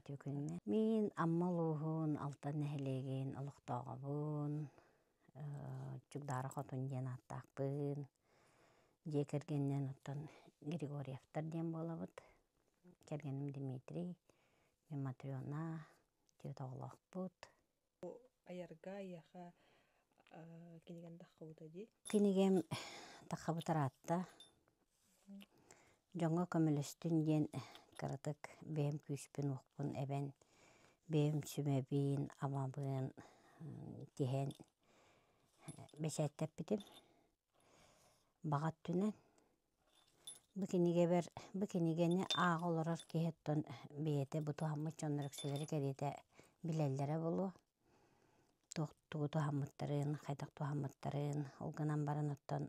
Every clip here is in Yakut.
Үтүө күнүнэн. Мин Амма улууһун Алтан нэһилиэгин олохтооҕобун. Чугдаара Хотун диэн ааттаахпын. Дьиэ кэргэнинэн оттон Григорьевтар диэн буолабыт. Кэргэним Дмитрий, мин Матрена, түөрт оҕолоохпут. Айарга айыаха кинигэн таххыбыта дии. Кинигэм таххабыт ыраатта. Дьоҥҥо көмөлөстүн диэн кыратык бэйэм күүспүн-уохпун эбэн, бэйэм сүмэбин, амабын тиһэн бэчээттэппитим. Баҕа өттүнэн бу кинигэбэр бу кинигэни ааҕа олорор киһи оттон бэйэтэ бу туһаммыт дьоннор үксүлэрэ кэриэтэ билэллэрэ буолуо. Туох тугу туһаммыттарын, хайдах туһаммыттарын. Ол гынан баран оттон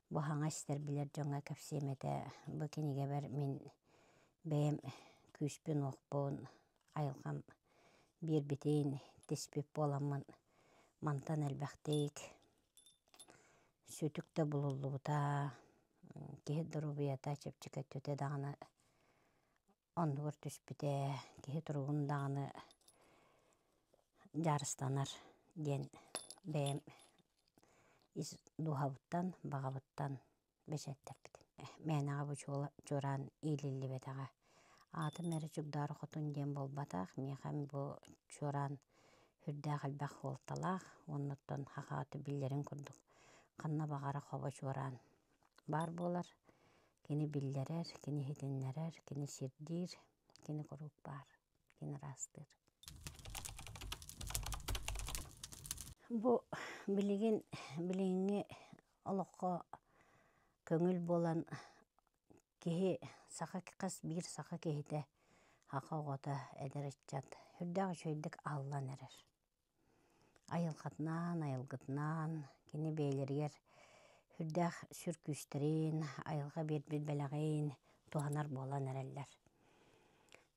бу хаҥа истэр билэр дьоҥҥо кэпсиэм этэ. Бу кинигэбэр мин бэйэм күүспүн-уохпун, айылҕам биэрбитин тиспит буоламмын мантан элбэхтик сүтүк да булуллубута, киһи доруобуйата чэпчэки өттүтэ даҕаны оннугар түспүтэ, киһи туругун даҕаны дьаарыстанар диэн бэйэм ис дууһабыттан, баҕабыттан бэчээттэппитим. Мээнэҕэ бу чуораан иилиллибэтэҕэ. Аатым эрэ Чугдаар Хотун диэн буолбатах, миэхэ бу чуораан сүрдээх элбэх суолталаах уонна оттон хахааты биллэрин курдук ханна баҕара хобо чуораан баар буолар. Кини биллэрэр, кини иһитиннэрэр, кини сирдиир, кини куруук баар, кини ыраастыыр. Бу билигин билиҥҥи олоххо көҥүл буолан киһи саха хас биир саха киһитэ саха оҕото эдэр ыччат сүрдээх үчүгэйдик аһыллан эрэр. Айылҕатынаан, айылгытынаан кини бэйэлэригэр сүрдээх сүр күүстэрин, айылҕа биэрбит бэлэҕин туһанар буолан эрэллэр.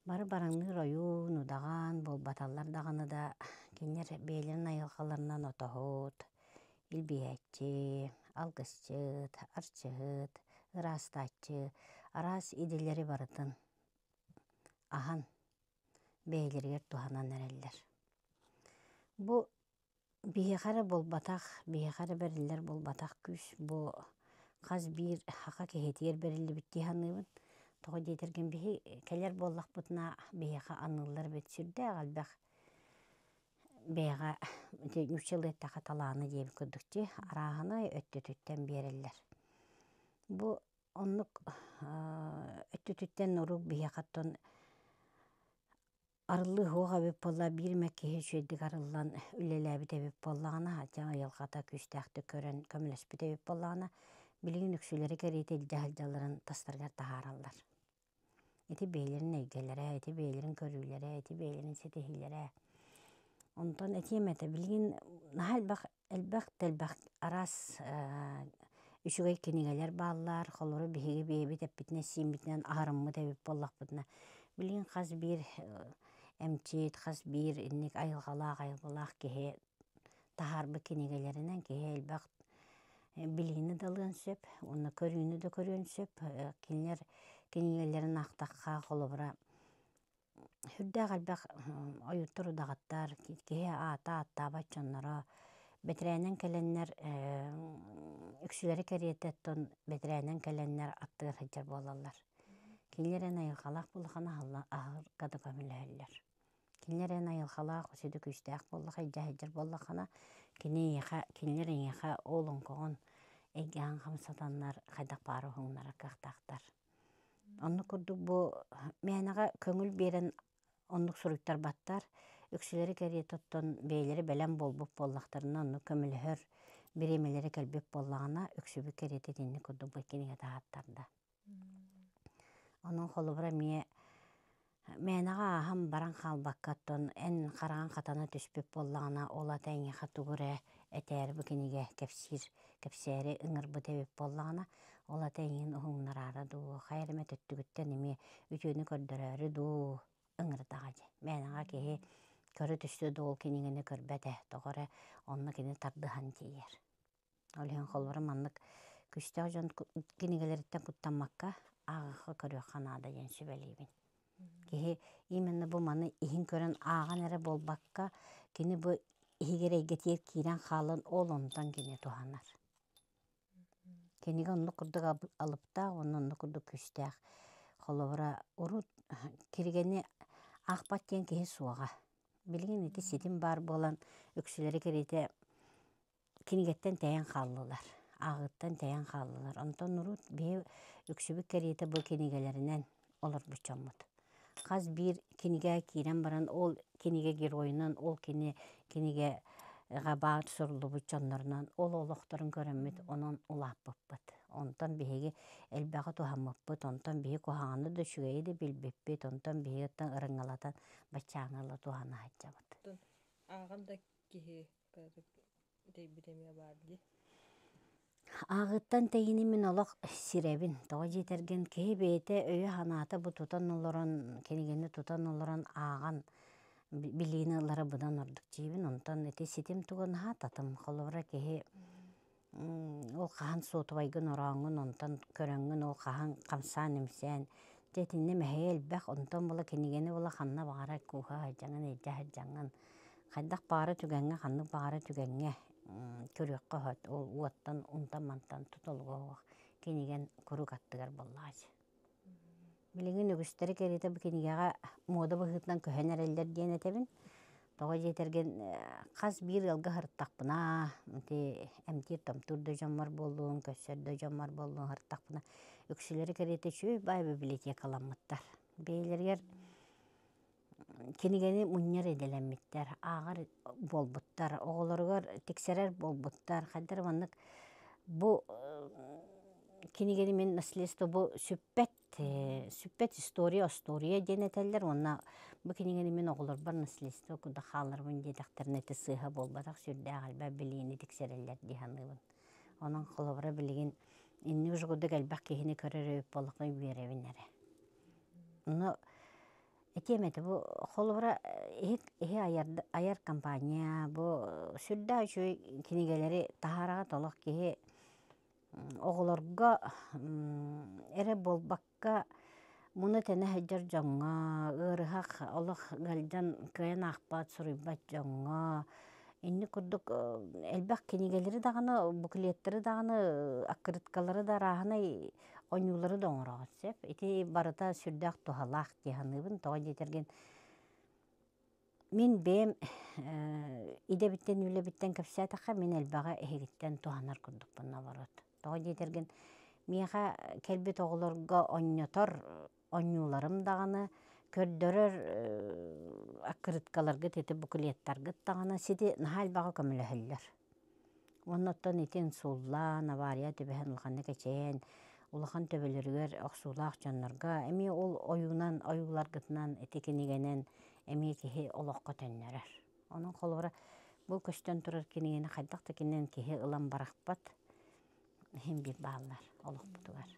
Бары бараҥныыр ойуун, удаҕан буолбаталлар даҕаны да, кинилэр бэйэлэрин айылҕаларынан отоһут, илбийээччи, алгысчыт, арчыһыт, ыраастааччы араас идэлэри барытын аһан бэйэлэригэр туһанан эрэллэр. Бу биһиэхэ эрэ буолбатах, биһиэхэ эрэ бэриллэр буолбатах күүс бу хас биир саха киһитигэр бэриллибит дии саныыбын. Тоҕо диэтэргин биһи кэлэр буоллахпытына биһиэхэ аныыллар эбит сүрдээх элбэх бэйэҕэ ити нууччалыы эттэххэ талааны диэбит курдук дии арааһынай өттүтүттэн биэрэллэр. Бу оннук өттүтүттэн урук биһиэхэ оттон арыллыы суох эбит буолла биир эмэ киһи үчүгэйдик арыллан үлэлээбит эбит буоллаҕына дьэ айылҕата күүстээхтик көрөн көмөлөспүт эбит буоллаҕына билигин үксүлэри кэриэтэ илдьэ сылдьалларын тастарыгар таһаараллар. Ити бэйэлэрин эйгэлэрэ, ити бэйэлэрин көрүүлэрэ, ити бэйэлэрин ситиһиилэрэ. Онтон этиэм этэ билигин наһаа элбэх элбэх да элбэх араас үчүгэй кинигэлэр бааллар. Холобура биһиги бэйэбит эппитинэн-сииммитинэн аһарыммыт эбит буоллахпытына, билигин хас биир эмчит, хас биир инник айылҕалаах айылҕалаах киһи таһаарбыт кинигэлэринэн киһи элбэх билиини да ылыан сөп уонна көрүүнү да көрүөн сөп. Кинилэр кинигэлэрин аахтахха, холобура, сүрдээх элбэх ойууттар, удаҕаттар, киһи аата ааттаабат дьонноро бэтэрээнэн кэлэннэр үксүлэрэ кэриэтэ оттон бэтэрээнэн кэлэннэр аттыгар сылдьар буолаллар. Кинилэр эн айылҕалаах буоллаххына аһарга да көмөлөһөллөр. Кинилэр эн айылҕалаах сүдү күүстээх буоллаха, илдьэ сылдьар буоллаххына, кини эйиэхэ, кинилэр эйиэхэ ол оҥкоҕун эйгэҕин хамсатаннар хайдах баар уһуҥнарар кыахтаахтар. Оннук курдук бу мээнэҕэ көҥүл биэрэн оннук суруйтарбаттар. Үксүлэри кэриэтэ оттон бэйэлэрэ бэлэм буолбут буоллахтарына оннук көмөлөһөр бириэмэлэрэ кэлбит буоллаҕына үксүбүт кэриэтэ итинник курдук бу кинигэ таһааттарда. Онон холобура эмиэ мээнэҕэ ааһан баран хаалбакка оттон эн хараҕыҥ хатана түспүт буоллаҕына, ол ата эйиэхэ тугу эрэ этээри бу кинигэ кэпсиир, кэпсээри ыҥырбыт эбит буоллаҕына, ол ата эйигин уһугуннараары дуу, хайа эрэ эмэ өттүгүттэн эмиэ үтүөнү көрдөрөөрү дуу ыҥырдаҕа дии. Мээнэҕэ киһи көрө түстэ дуу ол кинигэни көрбөт ээ, тоҕо эрэ онно кини тардыһан тиийэр. Ол иһин холобура маннык күстээх дьон кинигэлэриттэн куттаммакка ааҕыахха көрүөххэ наада диэн сүбэлиибин. Киһи именно бу маны иһин көрөн ааҕан эрэ буолбакка, кини бу иһигэр эйгэтигэр киирэн хаалан ол онтон кини туһанар. Кинигэ оннук курдук алыптаах уонна оннук курдук күүстээх. Холобура, урут кинигэни аахпат диэн киһи суоҕа. Билигин ити ситим баар буолан, үксүлэрэ кэриэтэ кинигэттэн тэйэн хааллылар, ааҕыыттан тэйэн хааллылар. Онтон урут биһи үксүбүт кэриэтэ бу кинигэлэринэн олорбут дьоммут. Хас биир кинигэ киирэн баран ол кинигэ геройунан, ол кини кинигэҕэ баар суруллубут дьоннорунан ол олохторун көрөммүт онон улааппыппыт. Онтон биһиги элбэҕи туһаммыппыт, онтон биһи куһаҕаны да үчүгэйи да билбиппит, онтон биһиги оттон ырыҥалатан баччааҥҥа ыла туһана сылдьабыт. Ааҕан да киһи тэйбит эмиэ баар дии. Ааҕыттан тэйини мин олох сирэбин. Тоҕо диэтэргин киһи бэйэтэ өйө-санаата бу тутан олорон, кинигэни тутан олорон ааҕан билиини ылара быдан ордук диибин. Онтон ити ситим туга наһаа татым. Холобура киһи ол хаһан суотубайгын орооҥҥун, онтон көрөҥҥүн ол хаһан хамсаан-имсээн дьэ итиннэ мэһэйэ элбэх. Онтон була кинигэни була ханна баҕарар кууһа сылдьаҥҥын, илдьэ сылдьаҥҥын хайдах баҕара түгэҥҥэ, ханнык баҕара түгэҥҥэ көрүөххэ сөп. Ол уоттан, унтан-мантан тутулуга суох кинигэн куруук аттыгар буоллаҕа. Билигин үгүстэрэ кэриэтэ бу кинигэҕэ муода быһыытынан көһөн эрэллэр диэн этэбин. Тоҕо диэтэргин хас биир ыалга сырыттахпына, ити эмтиир-томтуур да дьоммор буоллун, көрсөр да дьоммор буоллун сырыттахпына, үксүлэрэ кэриэтэ үчүгэй баай библиотекаламмыттар. Бэйэлэригэр кинигэни мунньар идэлэммиттэр, ааҕар буолбуттар, оҕолоругар тиксэрэр буолбуттар. Хайдах маннык бу кинигэни мин наследство бу сүппэт сүппэт история остуоруйа диэн этэллэр уонна бу кинигэни мин оҕолорбор наследство курдук хаалларабын диэтэхтэринэ ити сыыһа буолбатах сүрдээх элбэх билиини тиксэрэллэр дии саныыбын. Онон холобура билигин инник курдук элбэх киһини көрөр эбит буоллахпына үөрэбин эрэ. Ону Этиэм этэ бу холобура иһит иһи айар айар компания бу сүрдээх үчүгэй кинигэлэри таһаараҕыт олох киһи оҕолорго эрэ буолбакка муну тэнэ сылдьар дьоҥҥо ыарыһах олох ыалдьан кыайан аахпат суруйбат дьоҥҥо инник курдук элбэх кинигэлэри даҕаны буклеттары даҕаны открыткалары да арааһынай Ойуулары да оҥороҕут сөп. Ити барыта сүрдээх туһалаах дии саныыбын. Тоҕо диэтэргин мин бэйэм идэбиттэн, үлэбиттэн кэпсээтэххэ, мин элбэҕи эһигиттэн туһанар курдукпун наоборот. Тоҕо диэтэргин миэхэ кэлбит оҕолорго онньотор онньууларым даҕаны, көрдөрөр открыткаларгыт, ити буклеттаргыт даҕаны сити наһаа элбэҕи көмөлөһөллөр. Уонна оттон ити инсуллаан, авария түбэһэн улаханнык эчэйэн, улахан төбөлөрүгэр охсуулаах дьоннорго эмиэ ол ойуунан, ойууларгытынан ити кинигэнэн эмиэ киһи олоххо төннөрөр. Онон холобура бу көстөн турар кинигэни хайдах да кининэн киһи ылан барахпат иһин биир бааллар олохпутугар.